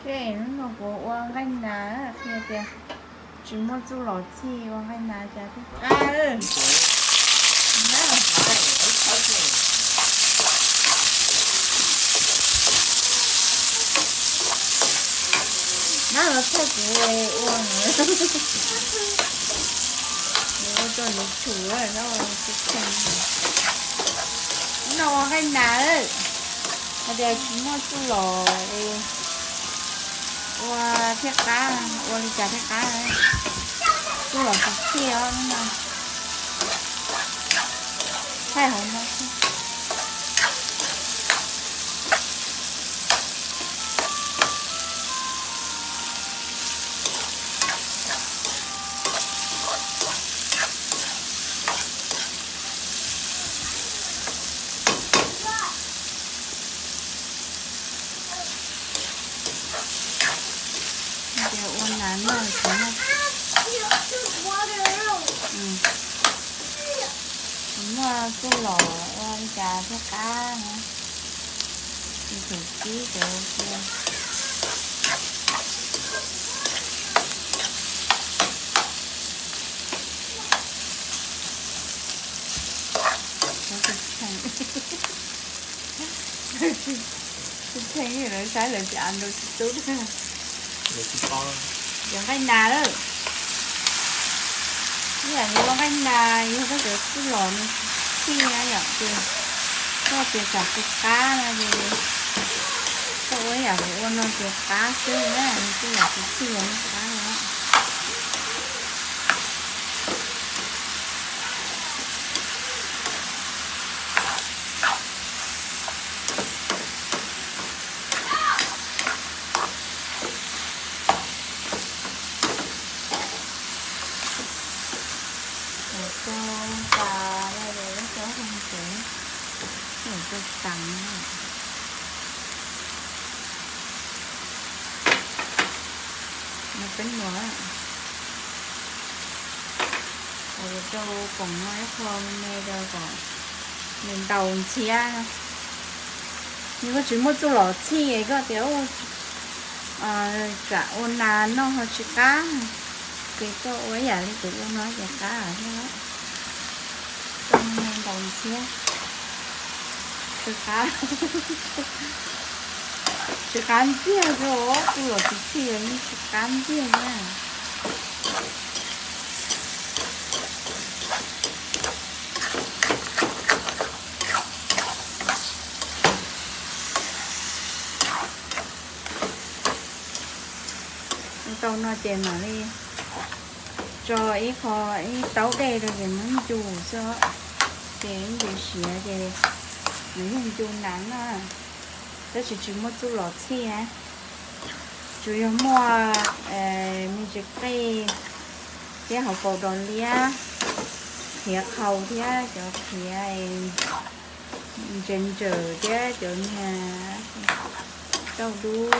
Hnub no kuv ua nqaij nas, qhia tias tsis muaj txuj lom txhij ua nqaij nas cas thiaj qab. Nab los thaij kuv ua, kuv ua rau nws tshum no ua nqaij nas, hais tias tsis muaj txuj lom, ua thiaj qab, ua li cas thiaj qab, txuj lom tsis txhij os no. Thaij hauv no xwb. Ces ua nas noj tsis muaj, tsis muaj txuj lom ua li cas thiaj qab na. Tsis txhob kib cov ua tsis theej, lawv saib lawv tias av ntau tsis tub. Cov nqaij nas lawm. Ib yam li ua nqaij nas yog koj cov txuj lom nws tsis txhij na yom, ces koj tias tsam tsis qab no ces koj ua ib yam li ua no ces qab xwb na, nws txuj lom tsis txhij los yeej qab no. Rau tas lawm, rau hauv tsev, rau tas. No peb nuam, rau koom no ib qho me me rau kom nws ntaus ntxhiab. Yog koj tsis muaj txuj lom txhij koj tias tsam ua nas noj ho tsis qab, ces koj ua ib yam li kuv ua no ces qab thiab. Koj ntaus ntxhiab, tsis qab, tsis qab ntxiag, txuj lom tsis txhij yeej tsis qab ntxiag na. Tau no ces mam li tso ib qho, ib taub dej rau ces muab ncu xwb, ces ib ntsis siav ces nws yog ncu nas na. Tab sis tsis muaj txuj lom txhij, tsuas yog muaj me ntsis qej thiab hauv paus dos liab, khiav qhau thiab cov khiav ntse ntsawm thiab cov niag tauj dub.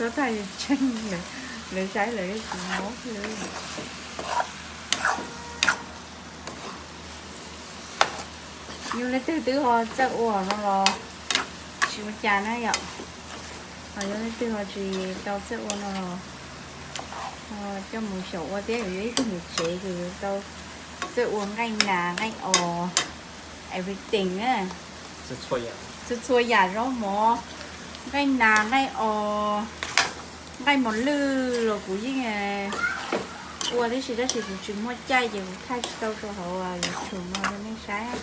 Txhob thaij tseeb, lawv saib lawv tsis mob lawm. Yog leej twg twb ho txawj ua no los tsis ua cas na yom. Ho yog leej twg ho tsis tau txawj ua no los coj mus xyaum ua thiab, yus yog ib tug niam tsev ces yus tau txawj ua nqaij nas nqaij os, everything na. Txhua txhua yam zaub mov, nqaij nas nqaij os, nqaij mos lwj los kuv yeej ua tib si, tab sis kuv tsis muaj caij ces kuv thaij tsis tau rau hauv YouTube no rau nej saib.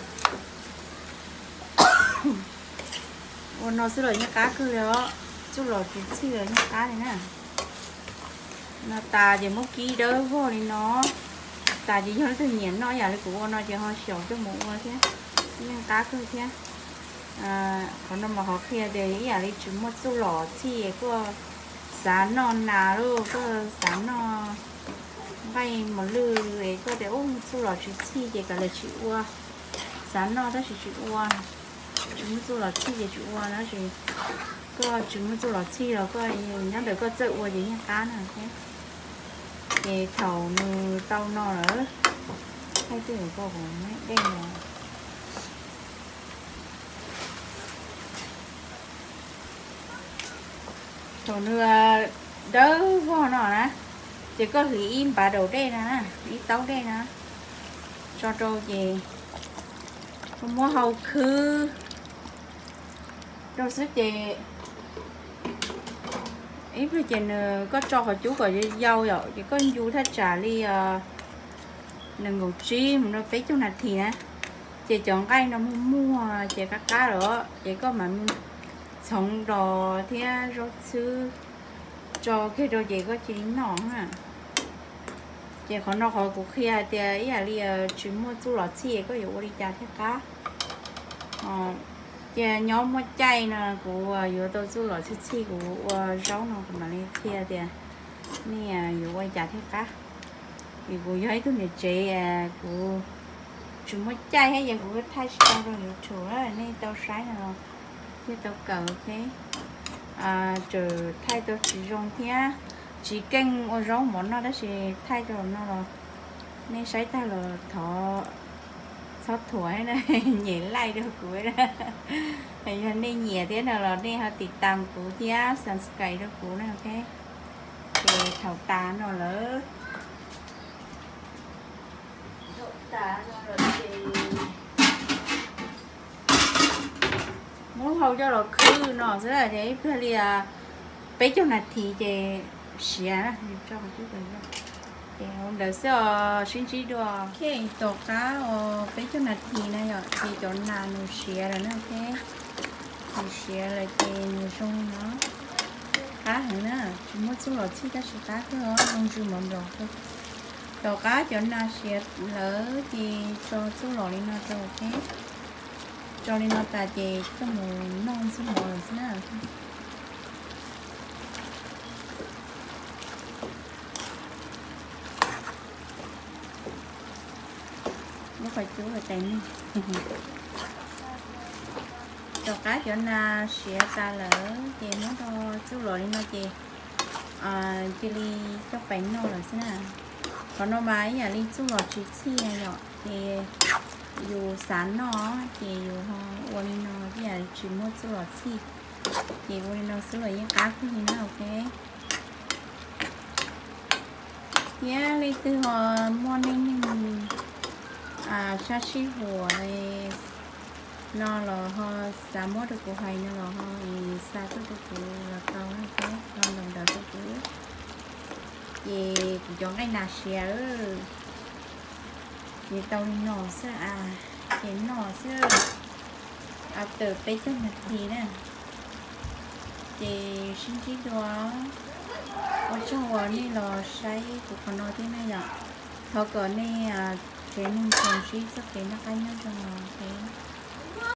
Ua no xwb los yeej qab kawg li os, txuj lom tsis txhij los yeej qab li na. No tas ces muab kib dawb vog li no. Tas ces yog leej twg nyiam noj yam li kuv ua no ces ho xyaum coj mus ua thiab, yeej qab kawg thiab. Qhov no mas qhov qhia tias ib yam li tsis muaj txuj lom txhij kuj xav noj nas lauj, kuj xav noj nqaij mos lwj es koj tias ub txuj lom tsis txhij ces kav liam tsis ua. Xav noj tab sis tsis ua, tsis muaj txuj lom txhij ces tsis ua na, tab sis Koj tsis muaj txuj lom txhij los koj nyob ntawm koj txawj ua ces yeej qab na. Ces thaum nws tau no lawm, thaij twj ywm koj kuv muab dej no. Thaum nws dawb vog no na, ces koj hliv ib npav daus dej no na, ib taub dej no tso rau ces koj muab hau khwb rau xwb ces ib pliag ces nws koj tso qhov cub kom yau yom, ces koj ncu thaj tsam li nees nkaum tsib mus rau peb caug nas this na. Ces cov nqaij no muag muag ces qab qab lawm ces koj mam txhoov dos thiab zaub txhwb tso kiag rau ces koj cia li noj na. Ces qhov no qhov kuv qhia hais tias ib yam li tsis muaj txuj lom txhij koj yuav ua li cas thiaj qab. Ces nyob muaj caij no kuv yuav tau txuj lom txhij txhij kuv ua zaub no kuv mam li qhia tias nej yuav ua li cas thiaj qab. Vim kuv yog ib tug niam tsev, kuv tsis muaj caij thiab ces kuv thaij tsis tau rau YouTube, nej tau saib no thiaj tau kawm, ok. Txawm thaij tau tsis zoo thiab tsis keej ua zaub mov noj tab sis thaij rau no los nej saib tag los thov txhob thuam, nyem like rau kuv. Yog nej nyiam thiab no los nej ho tiv tas kuv thiab subscribe rau kuv na, ok. Ces thaum tas no lawm, thaum tas no lawm ces muab hau coj los khwb no xwb ces ib pliag li peb caug nas this ces siav na. Ces ua ntawd xwb os, sib ntsib dua. Ok, tom qab os peb caug nas this na yom, ces cov nas nws siav lawm na, ok. Nws siav lawm ces nws zoo li no, qab heev na, tsis muaj txuj lom txhij tab sis qab kawg, zoo ntsws mov nplaum kawg. Tom qab cov nas siav lawm ces tso txuj lom li no rau, ok. Tso li no tas ces koj mus noj ntxuag mov lawm xwb na. Lub qhov cub tais neeg. Tom qab cov nas siav tas lawm ces muab rau txuj lom li no ces cia li coj pais noj lawm xwb na. Qhov no mas ib yam li txuj lom tsis txhij yom, ces yus xav noj ces yus ua li no, ib yam li tsis muaj txuj lom txhij ces ua li no xwb los yeej qab kawg li na, ok. Thiab leej twg ho muaj neej neeg sab sij huam no los ho xav muab rau kuv hais no los ho xa tuaj rau kuv los tau, ho ntaus ntaus rau kuv. Ces kuv cov nqaij nas siav ces tau li no xwb, ces noj xwb, tawm peb caug nas this na. Ces sib ntsib dua, ua tsaug uas nej los saib kuv qhov no thiab na yom. Thov kom nej tsev neeg txaus sib txoj kev noj qab nyob zoo os.